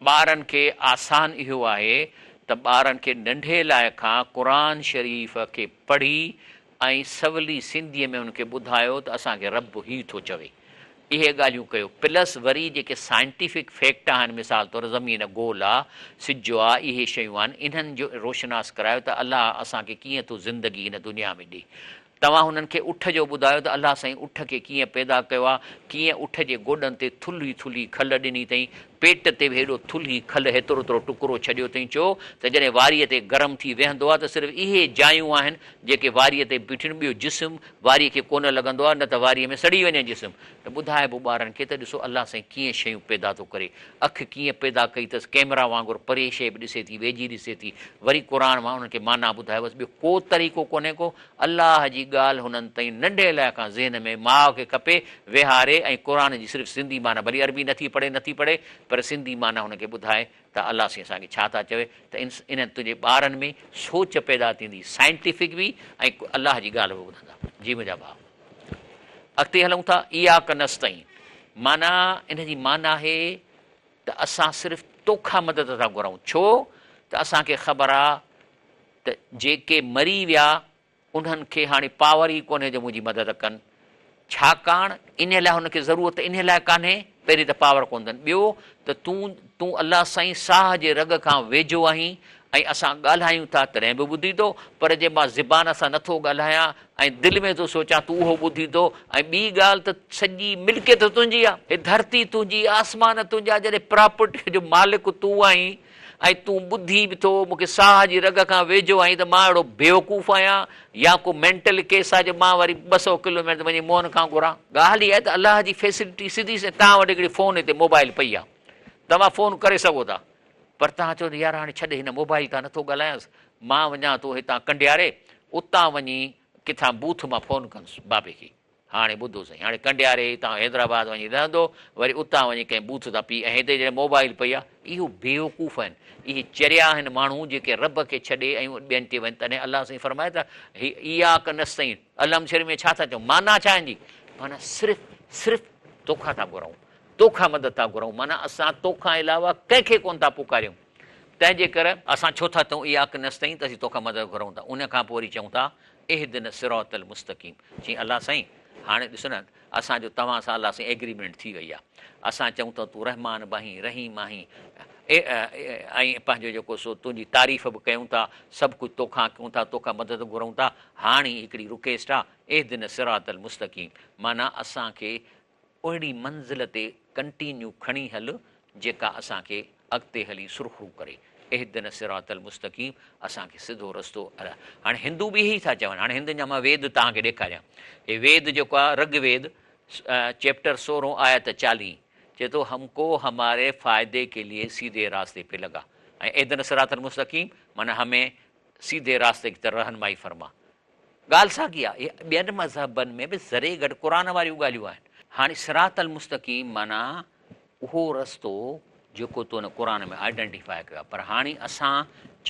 ٻارن کي آسان اهو آهي ته ٻارن کي ننڍي لاء کان قرآن شريف کي پڙهي ۽ سولي سنڌيء ۾ انهن کي ٻڌايو ته اسان کي رب هي ٿو چوي اهي ڳالهيون ڪيو پلس وري جيڪي سائنٽيفڪ فيڪٽ آهن مثال طور زمين گول آ سج آ اهي شيون آهن انهن جو روشناس ڪرايو ته الله اسان کي ڪيئن ٿو زندگي هن دنيا ۾ ڏي توهان هنن کي اٺ جو ٻڌايو ته الله سائين اٺ کي ڪيئن پيدا ڪيو آهي، ڪيئن اٺ جي گوڏن تي ٿلهي ٿلهي کل ڏني اٿئين، پيٽ تي به هيڏو ٿلهي کل هيترو هيترو ٽڪرو ڇڏيو اٿئين ڇو ته جڏهن واريء تي گرم ٿي ويهندو آهي ته صرف اهي جايون آهن جيڪي واريء تي بيٺيون ٻيو جسم واريء کي ڪونه لڳندو آهي نه ته واريء ۾ سڙي وڃي جسم ته ٻڌائبو ٻارن کي ته ڏسو الله سائين ڪيئن شيون پيدا ٿو ڪري اک ڪيئن پيدا ڪئي اٿس ڪئميرا وانگر پري شيء به ڏسي ٿي ويجهي ڏسي ٿي وري قرآن مان انهن کي معنيٰ ٻڌايو بس ٻيو ڪو طريقو ڪونهي ڪو الله جي ڳالهه هنن تائين ننڍي لاء کان ذهن ۾ ماء کي کپي ويهاري ۽ قرآن جي صرف سنڌي معنيٰ ڀلي عربي نٿي پڙهي نٿي پڙهي پر سنڌي معنيٰ هن کي ٻڌائي ته الله سائين اسان کي ڇا ٿا چوي ته انهن تنهنجي ٻارن ۾ سوچ پيدا ٿيندي سائنٽيفڪ به ۽ الله جي ڳالهه به ٻڌندا جي منهنجا ڀاء اڳتي هلون ٿا اياڪ نستعين معنيٰ ان جي معنيٰ آهي ته اسان صرف توکان مدد ٿا گهرون ڇو ته اسان کي خبر آ ته جيڪي مري ويا انهن کي هاڻي پاور ئي ڪونهي جو منهنجي مدد ڪن، ڇاڪاڻ انهي لاء هن کي ضرورت انهي لاء ڪانهي، پهرين ته پاور ڪونه اٿن، ٻيو ته تون تون الله سائين ساهه جي رڳ کان ويجهو آهين ۽ اسان ڳالهايون ٿا تڏهن به ٻڌين ٿو، پر جي مان زبان سان نٿو ڳالهايان ۽ دل ۾ ٿو سوچان تون اهو ٻڌين ٿو ۽ ٻي ڳالهه ته سڄي ملڪيت تنهنجي آهي، هي ڌرتي تنهنجي، آسمان تنهنجا، جڏهن پراپرٽيء جو مالڪ تون آهين ۽ تون ٻڌين به ٿو، مون کي ساهه جي رڳ کان ويجهو آهين ته مان اهڙو بيوقوف آهيان يا ڪو مينٽل ڪيس آهي جو مان وري 200 ڪلوميٽر وڃي موهن کان گهران. ڳالهه اها آهي ته الله جي فيسلٽي سڌي سنئين توهان وٽ هڪڙي فون هتي موبائل پئي آهي توهان فون ڪري سگهو ٿا پر توهان چئو ته يار هاڻي ڇڏ هن موبائل تان نٿو ڳالهايانس مان وڃان ٿو هتان ڪنڊياري اتان وڃي ڪٿان بوٿ مان فون ڪندس بابي کي. هاڻي ٻڌو سائين، هاڻي ڪنڊياري هتان حيدرآباد وڃي رهندو، وري اتان وڃي ڪنهن بوٿ تان پي ۽ هتي جڏهن موبائل پئي آ، اهو بيوقوف آهن، اهي چريا آهن ماڻهو جيڪي رب کي ڇڏي ۽ ٻين تي وڃن، تڏهن الله سائين فرمائي ته هي اياڪ نستعين، الحمد شريف ۾ ڇا ٿا چئون، معنيٰ ڇا آهن جي؟ معنيٰ صرف صرف توکان ٿا گهرون، توکان مدد ٿا گهرون، معنيٰ اسان توکان علاوه ڪنهن کي ڪونه ٿا پڪاريون، تنهن جي ڪري اسان ڇو ٿا چئون اياڪ نستعين ته اسين توکان مدد گهرون ٿا، ان کان پوء وري چئون ٿا اهدنا الصراط المستقيم چيائين الله سائين هاڻي ڏس نه اسان جو توهان سان الله سائين ايگريمينٽ ٿي وئي آهي اسان چئون ٿا تون رحمان به آهين رحيم آهين ۽ پنهنجو جيڪو سو تنهنجي تعريف به ڪيون ٿا سڀ ڪجهه توکان ڪيون ٿا توکان مدد گهرون ٿا هاڻي هڪڙي رڪيسٽ آهي اهدنا الصراط المستقيم معنيٰ اسان کي اهڙي منزل تي ڪنٽينيو کڻي هل جيڪا اسان کي اڳتي هلي سرخرو ڪري. اهدنا الصراط المستقيم اسان کي سڌو رستو هاڻي هندو به اهي ئي ٿا چون هاڻي هندن جا مان ويد توهان کي ڏيکاريان هي ويد جيڪو آهي رگ ويد چيپٽر سورهون آيت 40 چئي ٿو هم ڪو هماري فائدي ڪي ليي سيڌي راستي پي لگا ۽ اهدنا الصراط المستقيم معنيٰ همين سيڌي راستي ڪي طرف رهنمائي فرما ڳالهه ساڳي آهي اهي ٻين مذهبن ۾ به ذري گهٽ قرآن واريون ڳالهيون آهن. هاڻي صراط المستقيم معنيٰ اهو رستو جيڪو تو ان قرآن ۾ آئيڊنٽيفاء ڪيو آهي پر هاڻي اسان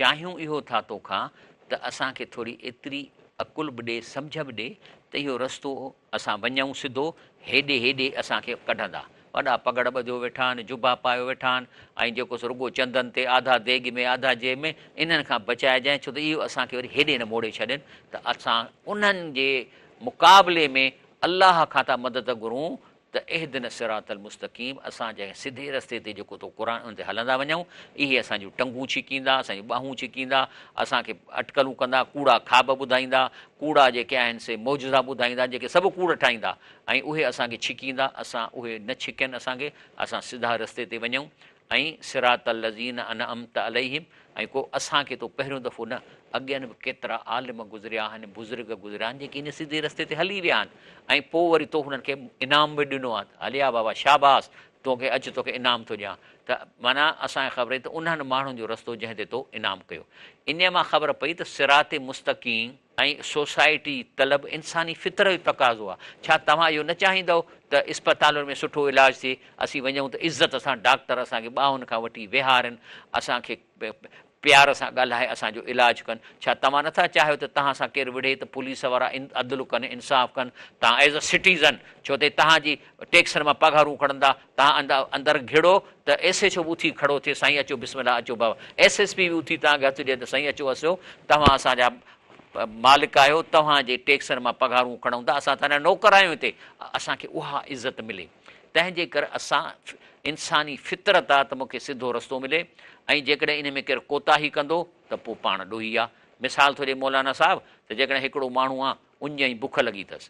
چاهيون اهو ٿا توکان ته اسان کي ٿوري ايتري عقل به ڏي سمجهه به ڏي ته اهو رستو اسان وڃون سڌو هيڏي هيڏي اسان کي ڪڍندا. وڏا پڳڙ ٻڌيو ويٺا آهن، جبا پايو ويٺا آهن ۽ جيڪو سو رڳو چندن تي آڌا ديڳ ۾ آڌا جيب ۾، انهن کان بچائجانء ڇو ته اهو اسان کي وري هيڏي نه موڙي ڇڏين ته اسان انهن جي مقابلي ۾ الله کان ٿا مدد گهرون ته اهدنا الصراط المستقيم اسان جنهن سڌي رستي تي جيڪو تو قرآن ان تي هلندا وڃون اهي اسان جون ٽنگون ڇڪيندا اسان جون ٻانهون ڇڪيندا اسان کي اٽڪلون ڪندا ڪوڙا خواب ٻڌائيندا ڪوڙا جيڪي آهن سي معجزا ٻڌائيندا جيڪي سڀ ڪوڙ ٺاهيندا ۽ اهي اسان کي ڇڪيندا اسان اهي نه ڇڪين اسان کي اسان سڌا رستي تي وڃون ۽ صراط الذين انعمت عليهم ۽ ڪو اسان کي تو پهريون دفعو نه اڳين به ڪيترا عالم گذريا آهن بزرگ گذريا آهن جيڪي ان سڌي رستي تي هلي ويا آهن ۽ پوء وري تو هنن کي انعام به ڏنو آهي هليا بابا شاباس توکي اچ توکي انعام ٿو ڏيان ته معنيٰ اسان کي خبر پئي ته انهن ماڻهن جو رستو جنهن تي تو انعام ڪيو انهيء مان خبر پئي ته صراط مستقيم ۽ سوسائٽي طلب انساني فطر جو تقاضو آهي. ڇا توهان اهو نه چاهيندؤ ته اسپتالن ۾ سٺو علاج ٿئي، اسين وڃون ته عزت سان ڊاڪٽر اسان کي ٻانهن کان وٺي ويهارين، اسان کي پيار سان ڳالهائي اسان جو علاج ڪن؟ ڇا توهان نٿا چاهيو ته توهان سان ڪير وڙهي ته پوليس وارا عدل ڪن، انصاف ڪن، توهان ايز ا سٽيزن ڇو ته توهان جي ٽيڪسن مان پگهارون کڻندا، توهان اندر گهڙو ته ايس ايڇ او به اٿي کڙو ٿئي سائين اچو بسم الله اچو بابا ايس ايس پي به اٿي توهان کي هٿ ڏئي ته سائين اچو اسيو توهان اسان جا مالڪ آهيو توهان جي ٽيڪسن مان پگهارون کڻون ٿا اسان توهان جا نوڪر آهيون هتي اسان کي اها عزت ملي تنهن جي ڪري اسان انساني فطرت آ ته مون کي سڌو رستو ملي ۽ جيڪڏهن ان ۾ ڪير ڪوتاهي ڪندو ته پوء پاڻ ڏوهي آ مثال ٿو ڏي مولانا صاحب ته جيڪڏهن هڪڙو ماڻهو آ اڃ ۽ بک لڳي اٿس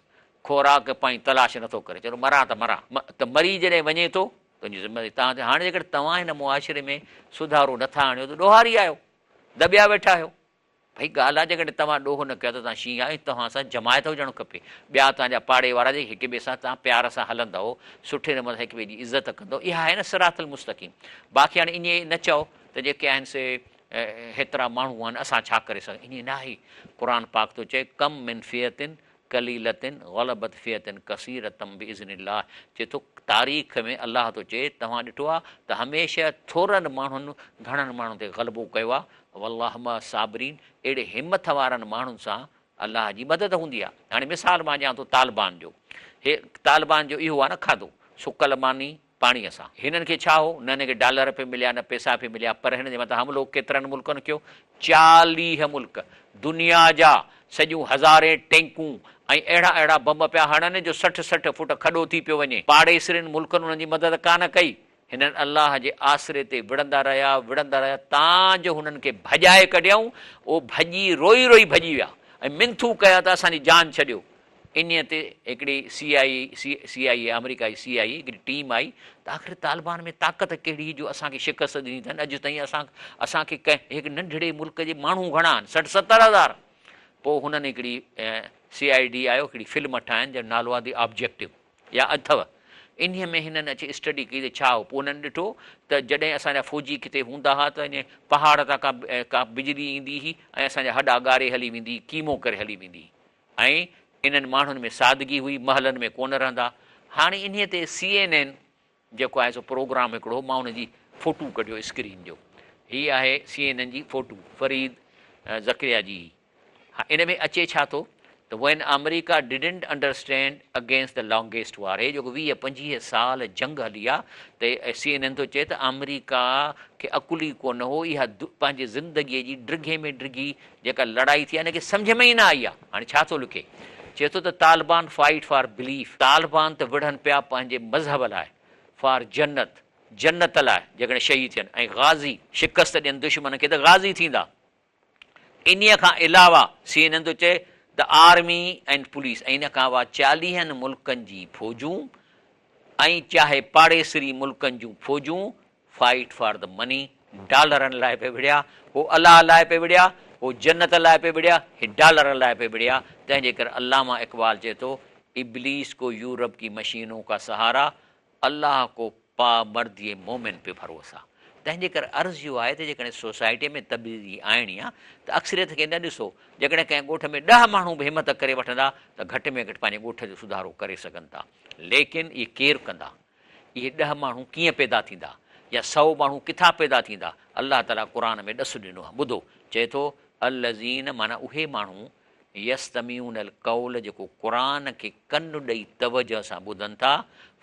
خوراڪ پائين تلاش نٿو ڪري چئي ٿو مران ته مران ته مري جڏهن وڃي ٿو تنهنجي ذميواري توهان تي هاڻي جيڪڏهن توهان هن معاشري ۾ سڌارو نٿا آڻيو ته ڏوهاري آهيو دٻيا ويٺا آهيو ڀئي ڳالهه آهي جيڪڏهن توهان ڏوهه نه ڪيو ته توهان شينهن آهيو توهان سان جماعت هجڻ کپي ٻيا توهان جا پاڙي وارا جيڪي هڪ ٻئي سان توهان پيار سان هلندؤ سٺي نموني سان هڪ ٻئي جي عزت ڪندؤ اها آهي نه صراط المستقيم باقي هاڻي ائين نه چئو ته جيڪي آهن سي هيترا ماڻهو آهن اسان ڇا ڪري سگهون ائين نه آهي قرآن پاڪ ٿو چئي ڪم من فئة قليلة غلبت فئة ڪثيرة باذن الله چئي ٿو تاريخ ۾ الله ٿو چئي توهان ڏٺو آهي ته هميشه ٿورن ماڻهن گهڻن ماڻهن تي غلبو ڪيو آهي والله مع الصابرين اهڙي همٿ وارن ماڻهن سان الله جي مدد هوندي آهي هاڻي مثال مان ڏيان ٿو طالبان جو هي طالبان جو اهو آهي نه کاڌو سڪل ماني پاڻيء سان. هنن کي ڇا هو؟ نه هنن کي ڊالر پئي مليا، نه پئسا پئي مليا، پر هنن جي مٿان حملو ڪيترن ملڪن ڪيو؟ 40 ملڪ، دنيا جا، سڄيون هزارين ٽينڪون ۽ اهڙا اهڙا بم پيا هڻن جو 60 60 فوٽ کڏو ٿي پيو وڃي. پاڙيسرين ملڪن انهن جي مدد ڪانه ڪئي. هنن الله جي آسري تي وڙهندا رهيا، وڙهندا رهيا، تان جو هنن کي ڀڄائي ڪڍيائون. اهو ڀڄي روئي روئي ڀڄي ويا ۽ منٿون ڪيا ته اسان جي جان ڇڏيو. انهيء تي هڪڙي سي آء اي، سي آء اي، آمريڪا جي سي آء اي، هڪڙي ٽيم آئي ته آخر طالبان ۾ طاقت ڪهڙي هئي جو اسان کي شڪست ڏني اٿن، اڄ تائين اسان اسان کي ڪنهن هڪ ننڍڙي ملڪ جي ماڻهو گهڻا آهن، 60 70 هزار. پوء هنن هڪڙي سي I D آيو هڪڙي فلم ٺاهين جنهن جو نالو آهي the objective يا اٿو. انهيء ۾ هنن اچي اسٽڊي ڪئي ته ڇا هو، پوء هنن ڏٺو ته جڏهن اسان جا فوجي ڪٿي هوندا ها ته انهيء پهاڙ تان ڪا ڪا بجلي ايندي هئي ۽ اسان جا هڏا ڳاري هلي ويندي هئي، قيمو ڪري هلي ويندي هئي. ۽ انهن ماڻهن ۾ سادگي هئي، محلن ۾ ڪونه رهندا. هاڻي انهيء تي سي اين اين جيڪو آهي سو پروگرام هڪڙو هو، مان ان جي فوٽو ڪڍيو اسڪرين جو. هي آهي سي اين اين جي فوٽو، فريد زڪريا جي هئي. ها ان ۾ اچي ڇا ٿو ته When America didn't understand against the longest war هي جيڪو 20 25 سال جنگ هلي آ ته سي اين اين ٿو چئي ته آمريڪا کي عقل ئي ڪونه هو اها پنهنجي زندگيء جي ڊگهي ۾ ڊگهي جيڪا لڙائي ٿي آهي ان کي سمجهه ۾ ئي نه آئي آهي. هاڻي ڇا ٿو لکي؟ چئي ٿو ته Taliban fight for belief, Taliban ته وڙهن پيا پنهنجي مذهب لاء، فار جنت، جنت لاء، جيڪڏهن شهيد ٿين ۽ غازي، شڪست ڏين دشمن کي ته غازي ٿيندا. انهيء کان علاوه سي اين اين ٿو چئي ته آرمي اينڊ پوليس ۽ ان کان علاوه چاليهن ملڪن جي فوجون ۽ چاهي پاڙيسري ملڪن جون فوجون فائيٽ فار the money, ڊالرن لاء پئي وڙهيا، هو الله لاء پئي وڙهيا، هو جنت لاء پئي وڙهيا، هي ڊالرن لاء پئي وڙهيا، تنهن جي ڪري علامه اقبال چئي ٿو، ابليس ڪو يورپ ڪي مشينون ڪا سهارا، الله ڪو پا مردي مومن پي ڀروسا. تنهن جي ڪري عرض اهو آهي ته جيڪڏهن سوسائٽيء ۾ تبديلي آڻڻي آهي ته اڪثريت کي نه ڏسو، جيڪڏهن ڪنهن ڳوٺ ۾ ڏهه ماڻهو به همت ڪري وٺندا ته گهٽ ۾ گهٽ پنهنجي ڳوٺ جو سڌارو ڪري سگهن ٿا. ليڪن اهي ڪير ڪندا؟ اهي ڏهه ماڻهو ڪيئن پيدا ٿيندا؟ يا سئو ماڻهو ڪٿان پيدا ٿيندا؟ الله تعاليٰ قرآن ۾ ڏس ڏنو آهي، ٻڌو، چئي ٿو، الذين معنيٰ اهي ماڻهو يستمعون القول جيڪو قرآن کي ڪن ڏئي توجه سان ٻڌن ٿا،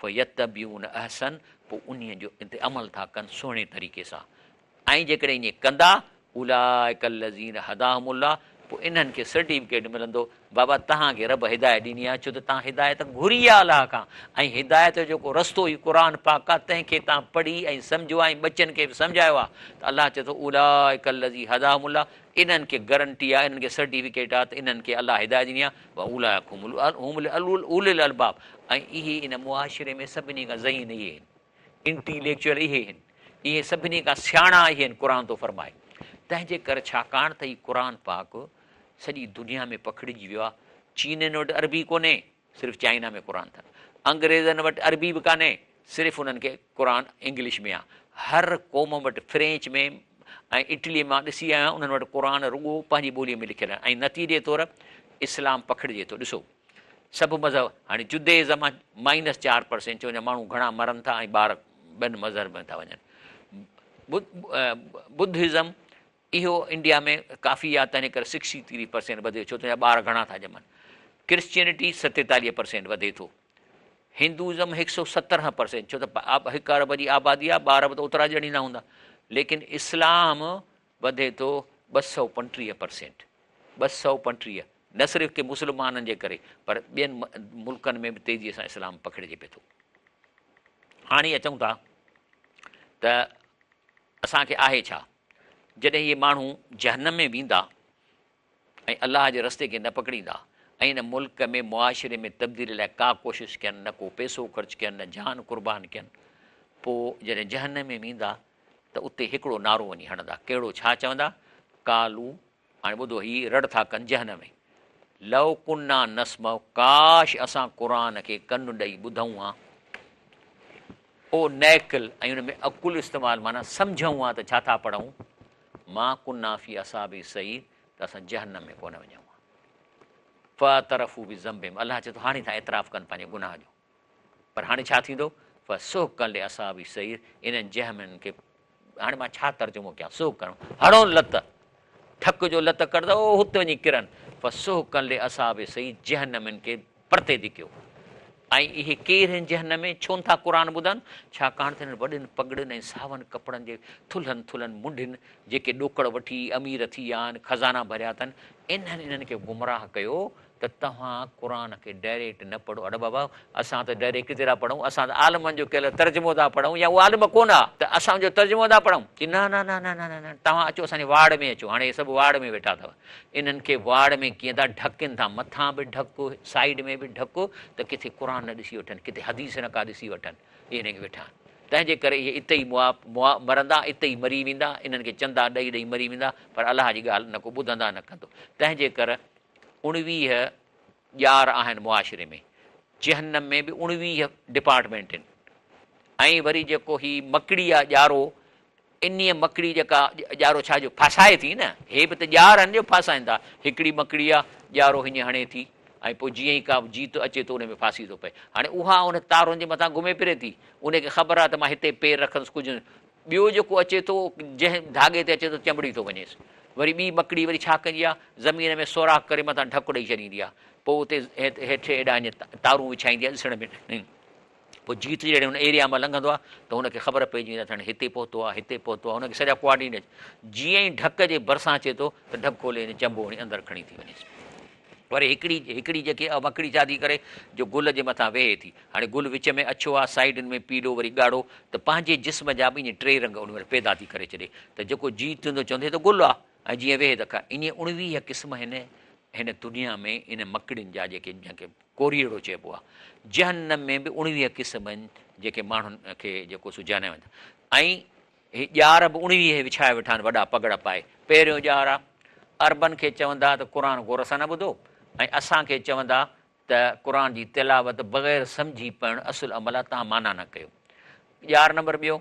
فيتبعون احسن پوء انهيء جو تي عمل ٿا ڪن سهڻي طريقي سان ۽ جيڪڏهن ائين ڪندا، اولئک الذين هداهم الله پوء انهن کي سرٽيفڪيٽ ملندو، بابا توهان کي رب هدايت ڏني آهي ڇو ته توهان هدايت گهري آهي الله کان ۽ هدايت جو جيڪو رستو هي قرآن پاڪ آهي تنهن کي توهان پڙهي ۽ سمجهيو آهي ۽ ٻچن کي به سمجهايو آهي ته الله چئي ٿو اولئک الذين هداهم الله انهن کي گرنٽي آهي، انهن کي سرٽيفڪيٽ آهي ته انهن کي الله هدايت ڏني آهي، واولئک هم اولو الالباب ۽ اهي ان معاشري ۾ سڀني کان ذهين اهي آهن، انٽيليڪچوئل اهي آهن، اهي سڀني کان سياڻا اهي آهن قرآن ٿو فرمائي. تنهن جي ڪري ڇاڪاڻ ته هي قرآن پاڪ سڄي دنيا ۾ پکڙجي ويو آهي، چينين وٽ عربي ڪونهي، صرف چائنا ۾ قرآن اٿن. انگريزن وٽ عربي به ڪانهي، صرف انهن کي قرآن انگلش ۾ آ. هر قوم وٽ فرينچ ۾ ۽ اٽلي مان ڏسي آيو آهيان انهن وٽ قرآن رڳو پنهنجي ٻوليء ۾ لکيل آهن ۽ نتيجي طور اسلام پکڙجي ٿو. ڏسو سڀ مذهب هاڻي جديزم آ مائنس 4% ڇو جو ماڻهو گهڻا مرن ٿا ۽ ٻار ٻين مذهب ۾ ٿا وڃن. ٻڌزم اهو انڊيا ۾ ڪافي آ تنهن ڪري سڪسٽي ٿري پرسينٽ وڌيو ڇو ته اتان جا ٻار گهڻا ٿا ڄمن. ڪرسچينٽي 47 پرسينٽ وڌي ٿو. هندوازم هڪ سئو سترهن پرسينٽ ڇو ته هڪ ارب جي آبادي آ ٻار به ته اوترا ڄڻيندا هوندا. ليڪن اسلام وڌي ٿو 235 پرسينٽ، 235، نه صرف ڪي مسلمانن جي ڪري پر ٻين ملڪن ۾ به تيزي سان اسلام پکڙجي پئي ٿو. هاڻي اچون ٿا ته اسان کي آهي ڇا؟ جڏهن اهي ماڻهو جهنم ۾ ويندا ۽ الله جي رستي کي نه پڪڙيندا ۽ هن ملڪ ۾ معاشري ۾ تبديلي لاء ڪا ڪوشش ڪين، نه ڪو پئسو خرچ ڪين، نه جان قربان ڪين، پوء جڏهن جهنم ۾ ويندا ته اتي هڪڙو نعرو وڃي هڻندا، ڪهڙو ڇا چوندا؟ قالو هاڻي ٻڌو هي رڙ ٿا ڪن جهنم ۾، لو ڪنا نسمع ڪاش اسان قرآن کي ڪن ڏئي ٻڌون ها، او نعقل ۽ ان ۾ عقل استعمال معنيٰ سمجهون ها ته ڇا ٿا پڙهون، ما ڪنا في اصحاب السعير ته اسان جهنم ۾ ڪونه وڃون ها. فاعترفوا بذنبهم الله چئي ٿو هاڻي ٿا اعتراف ڪن پنهنجي گناهه جو پر هاڻي ڇا ٿيندو فسحقا لاصحاب السعير انهن جهنمين کي هاڻي مان ڇا ترجمو ڪيان سحقا هڻو لت ٺڪ جو لت ڪڍندو هت وڃي ڪرن فسحقا لاصحاب السعير جهنمين کي پرتي ڌڪيو ۽ اهي ڪير هن جهنم ۾ ڇو نٿا قرآن ٻڌن؟ ڇاڪاڻ ته هنن وڏين پڳڙين ۽ ساون ڪپڙن جي ٿلهن ٿلهن منڍين جيڪي ڏوڪڙ وٺي امير ٿي ويا آهن، خزانا ڀريا اٿن، انهن انهن کي گمراهه ڪيو ته توهان قرآن کي ڊائريڪٽ نه پڙهو. اڙي بابا اسان ته ڊائريڪٽ ڪٿي ٿا پڙهون، اسان ته عالمن جو ڪيل ترجمو ٿا پڙهون يا اهي عالم ڪونه ها ته اسان ان جو ترجمو ٿا پڙهون. چي نه نه نه نه نه نه توهان اچو اسان جي واڙ ۾ اچو، هاڻي اهي سڀ واڙ ۾ ويٺا اٿو. انهن کي واڙ ۾ ڪيئن ٿا ڍڪين ٿا، مٿان به ڍڪ، سائيڊ ۾ به ڍڪ ته ڪٿي قرآن نه ڏسي وٺن، ڪٿي حديث نه ڪا ڏسي وٺن، اهي انهن کي ويٺا آهن. تنهن جي ڪري اهي اتي ئي مئا مئا مرندا، اتي ئي مري ويندا، انهن کي چندا ڏئي ڏئي مري ويندا، پر الله جي ڳالهه نه ڪو ٻڌندا نه ڪندو. تنهن جي ڪر 19 ڄار آهن معاشري ۾، جهنم ۾ به 19 ڊپارٽمينٽ آهن ۽ وري جيڪو هي مڪڙي آ ڄارو، انهيء مڪڙي جيڪا ڄارو ڇا جو ڦاسائي ٿي نه، هي به ته ڄار آهن جو ڦاسائين ٿا، هڪڙي مڪڙي آ، ڄارو هيئن هڻي ٿي ۽ پوء جيئن ئي ڪا جيت اچي ٿو ان ۾ ڦاسي ٿو پئي. هاڻي اها ان تارن جي مٿان گهمي ڦري ٿي، ان کي خبر آ ته مان هتي پير رکندس ڪجهه ٻيو جيڪو اچي ٿو جنهن ڌاڳي تي اچي ٿو چنبڙي ٿو وڃيس. وري ٻي مڪڙي وري ڇا ڪندي آ، زمين ۾ سوراخ ڪري مٿان ڍڪ ڏئي ڇڏيندي آ، پوء اتي هيٺ هيڏانهن ائين تارون وڇائيندي آ ڏسڻ ۾ پوء جيت جڏهن ان ايريا مان لنگهندو آهي ته هن کي خبر پئجي ويندي آهي ته هاڻي هتي پهتو آهي، هتي پهتو آهي، هن کي سڄا ڪوآرڊينيٽ جيئن ئي ڍڪ جي ڀرسان اچي ٿو ته ڍڪ کولي هن چنبو هڻي اندر کڻي ٿي وڃيس. وري هڪڙي هڪڙي جيڪي مڪڙي ڇا ٿي ڪري جو گل جي مٿان ويهي ٿي. هاڻي گل وچ ۾ اڇو آهي، سائيڊن ۾ پيلو وري ڳاڙهو ته پنهنجي جسم جا به ائين ٽي رنگ ان مهل پيدا ٿي ڪري ڇڏي ته جيڪو جيت ٿيندو چوندو هي ته گل آهي ۽ جيئن ويهي ته ائين 19 قسم هن هن دنيا ۾ ان مڪڙين جا جيڪي جنهن کي ڪوريئڙو چئبو آهي. جهنم ۾ به 19 قسم آهن جيڪي ماڻهن کي جيڪو سو جهنم ۽ هي ڄار به اڻويهه وڇائي ويٺا آهن وڏا پڳڙ پائي. پهريون ڄار آ، عربن کي چوندا ته قرآن غور سان نه ٻڌو ۽ اسان کي چوندا ته قرآن جي تلاوت بغير سمجهي پڙهڻ اصل عمل آ، توهان معنيٰ نه ڪيو. ڄار نمبر ٻيو،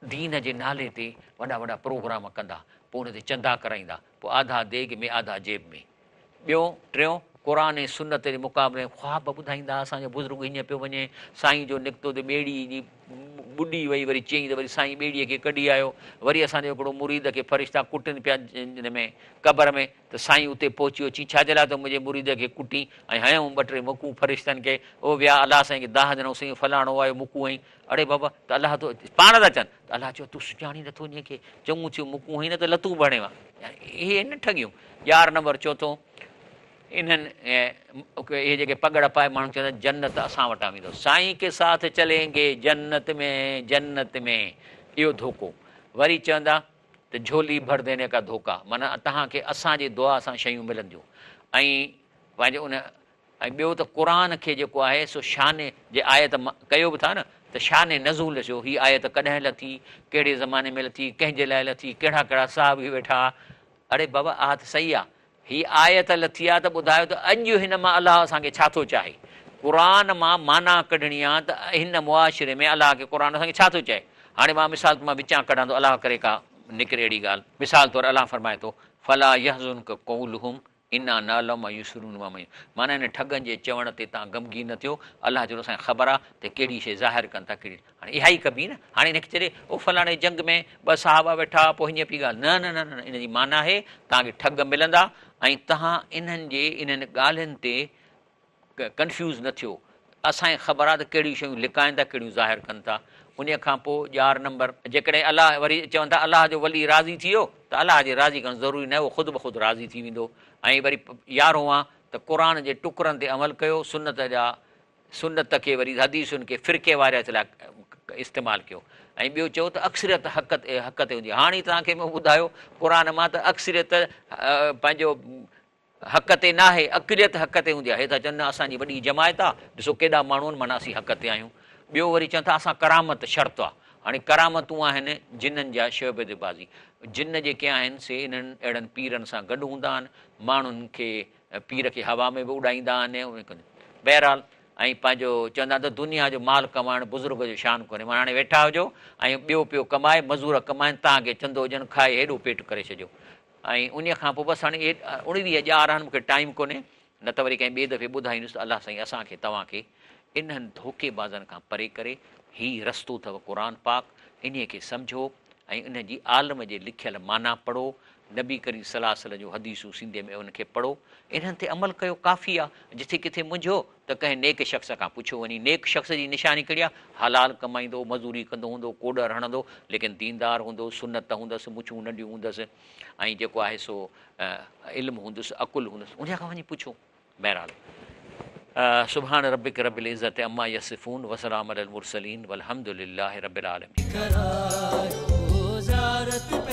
دين جي نالي تي وڏا وڏا پروگرام ڪندا، پوء ان تي چندا ڪرائيندا، پوء آڌا ديڳ ۾ آڌا جيب ۾. ٻيو، ٽيون، قرآن ۽ سنت جي مقابلي ۾ خواب ٻڌائيندا، اسان جو بزرگ هيئن پيو وڃي، سائين جو نڪتو ته ٻيڙي جي ٻڏي وئي، وري چيائين ته وري سائين ٻيڙيء کي ڪڍي آيو، وري اسان جو هڪڙو مريد کي فرشتا ڪٽن پيا ان ۾ قبر ۾ ته سائين اتي پهچي ويو، چيائين ڇا جي لاء ٿو منهنجي مريد کي ڪٽين ۽ هنيائون ٻه ٽي مڪون فرشتن کي، اهي ويا الله سائين کي دانهن ڏنائون سائين فلاڻو آيو مڪون هنئي، اڙي بابا ته الله ٿو پاڻ ٿا چون ته الله چيو تون سڃاڻين نٿو انهيء کي، چڱو ٿيو مڪون هنئي نه ته لتون به هڻيو ها. يعني اهي آهن نه ٺڳيون. ڄار نمبر چوٿون، انهن اهي جيڪي پڳڙ پائي ماڻهو چوندا آهن جنت اسان وٽان ويندو، سائين ڪي ساٿ چلين گي جنت ۾ جنت ۾ اهو ڌوڪو. وري چوندا ته جهولي ڀر ديني ڪا ڌوڪا معنيٰ توهان کي اسان جي دعا سان شيون ملنديون ۽ پنهنجي ان ۽ ٻيو ته قرآن کي جيڪو آهي سو شان جي آيت ڪيو به ٿا نه ته شان نزول جو هي آيت ڪڏهن لٿي، ڪهڙي زماني ۾ لٿي، ڪنهن جي لاء لٿي، ڪهڙا ڪهڙا صحابي ويٺا ها. اڙي بابا اها ته صحيح آ هي آيت لٿي آ ته ٻڌايو ته اڄ هن مان الله اسان کي ڇا ٿو چاهي. قرآن مان معنيٰ ڪڍڻي آ ته هن معاشري ۾ الله کي قرآن اسان کي ڇا ٿو چاهي. هاڻي مان مثال مان وچان ڪڍان ٿو الله ڪري ڪا نڪري اهڙي ڳالهه. مثال طور الله فرمائي ٿو فلا يحزنک قولهم انا نعلم ما يسرون وما يعلنون معنيٰ انهن ٺڳن جي چوڻ تي توهان غمگين نه ٿيو، الله جو اسان کي خبر آهي ته ڪهڙي شيء ظاهر ڪن ٿا ڪهڙي هاڻي اها ئي ڪبي نه هاڻي ان کي چئجي او فلاڻي جنگ ۾ ٻه صحابه ويٺا هئا پوء هيئن پئي ڳالهه نه نه نه نه ان جي معنيٰ آهي توهان کي ٺڳ ملندا ۽ توهان انهن جي انهن ڳالهين تي ڪنفيوز نه ٿيو، اسان کي خبر آهي ته ڪهڙيون شيون لڪائن ٿا ڪهڙيون ظاهر ڪن ٿا. انهيء کان پوء ڄار نمبر. جيڪڏهن الله وري چون ٿا الله جو ولي راضي ٿي ويو ته الله جي راضي ڪرڻ ضروري ناهي اهو خود بخود راضي ٿي ويندو ۽ وري يارهون آ ته قرآن جي ٽڪرن تي عمل ڪيو سنت جا سنت کي وري حديثن کي فرقي واريت لاء استعمال ڪيو ۽ ٻيو چئو ته اڪثريت حق تي حق تي هوندي هاڻي توهان کي مون ٻڌايو قرآن مان ته اڪثريت پنهنجو حق تي ناهي، اقليت حق تي هوندي آهي، هي ٿا چون نه اسان جي وڏي جماعت آ، ڏسو ڪيڏا ماڻهو آهن معنيٰ اسين حق تي آهيون. ٻيو وري چون ٿا اسان ڪرامت شرط آ، هاڻي ڪرامتون آهن جنن جا شعبدي بازي، جن جيڪي آهن سي انهن اهڙن پيرن سان گڏ هوندا آهن، ماڻهن کي پير کي هوا ۾ به اڏائيندا آهن، بهرحال ۽ پنهنجو چوندا آهن ته دنيا جو مال ڪمائڻ بزرگ جو شان ڪونهي، معنيٰ هاڻي ويٺا هجو ۽ ٻيو پيو ڪمائي، مزور ڪمائن، توهان کي چندو ڏين، کائي هيڏو پيٽ ڪري ڇڏيو. ۽ انهيء کان پوء بس هاڻي اهي 19 ڄار آهن، مون کي ٽائيم ڪونهي، نه ته وري ڪنهن ٻئي دفعي ٻڌائيندس ته الله سائين اسان کي توهان کي انهن ڌوڪي بازن کان پري ڪري، هي رستو اٿو قرآن پاڪ، انهيء کي سمجهو ۽ ان جي عالم جي لکيل معنيٰ پڙهو، نبي ڪريم صلي الله عليه وسلم جون حديثون سنڌيء ۾ انهن کي پڙهو، انهن تي عمل ڪيو ڪافي آ، جٿي ڪٿي منجهو ته ڪنهن نيڪ شخص کان پڇيو وڃي، نيڪ شخص جي نشاني ڪهڙي آ؟ حلال ڪمائيندو، مزوري ڪندو هوندو، ڪوڏر هڻندو، ليڪن ديندار هوندو، سنت هوندس، مڇون ننڍيون هوندس ۽ جيڪو آهي سو علم هوندس، عقل هوندس، انهيء کان وڃي پڇو. بهرحال سبحان ربک رب العزت عما يصفون وسلام علي المرسلين والحمد لله رب العالمين. ڪرايو زيارت.